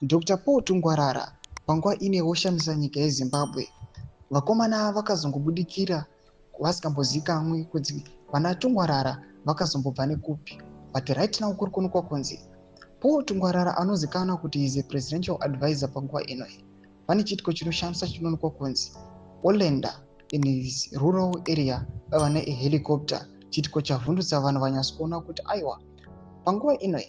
Dr Paul Tungwarara panguva ine voshamisa nyika yeZimbabwe. Vakomana vakazongobudikira vasingambozivikanwi kuti vana Tungwarara vakazombobva nekupi, but right now kuri kuonekwa kunzi Paul Tungwarara anozikanwa kuti is a presidential advisor. Panguva ino pane chiitiko chinoshamisa chinoonekwa kunzi olanda in his rural area vava nehelicopter. Chiitiko chavhundutsa vanhu vanyatso kuona kuti aiwa, panguva ino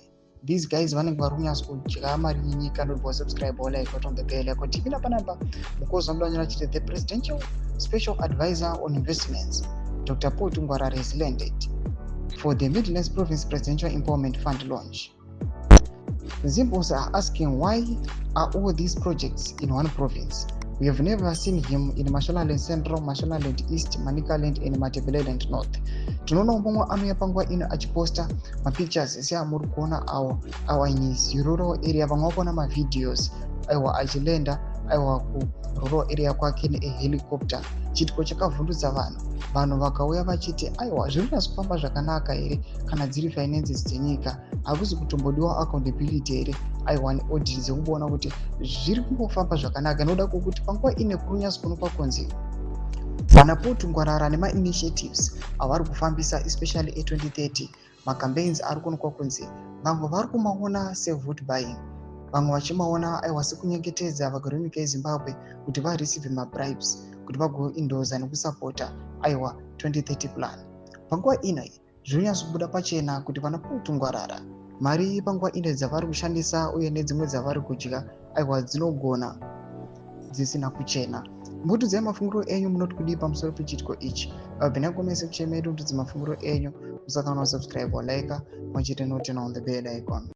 these guys vanenge vari kunyatsodya mari yenyika. Ndobva subscribe, like, on the bell yako tipinda panapa. Mukozi wamudanyora chiti the presidential special advisor on investments, Dr Paul Tungwarara, has landed for the Midlands Province Presidential Empowerment Fund launch. Zimbos are asking, why are all these projects in one province? We have never seen him in Mashonaland Central, Mashonaland East, Manicaland and Matabeleland North. Tinoona mumwe anouya panguva ino achiposta mapictures seamuri kuona awo awa in his rural area. Vamwe vakuona mavideos, aiwa, achilanda, aiwa, kurural area kwake nehelicopter. Chiitiko chakavhundutsa vanhu. Vanhu vakauya vachiti aiwa, zviri kunyatsofamba zvakanaka here? Kana dziri finances dzenyika, hakusi kutombodiwa accountability here, aiwa, neaudit dzekuona kuti zviri kumbofamba zvakanaka? Nokuda kwokuti panguva ine kuri kunyatsokuonekwa kunzi vana Paul Tungwarara nemainitiatives avari kufambisa, especially a2030 macampaigns, ari kuonekwa kunzi vamwe vari kumaona sevote buying, vamwe vachimaona, aiwa, sekunyengetedza vagari venyika yeZimbabwe kuti vareceive mabribes kuti vagoendorsa nekusapota, aiwa, 2030 plan. Panguva ino zvinonyatsobuda pachena kuti vana Paul Tungwarara mari panguva ino dzavari kushandisa uye nedzimwe dzavari kudya, aiwa, dzinogona dzisina kuchena. Mbotiudzai mafungiro enyu, munoti kudii pamusoro pechiitiko ichi? Pinda comment section medu, mutidze mafungiro enyu. Musakanganwa subscribe, like, pamwe chete noturn on the bell icon.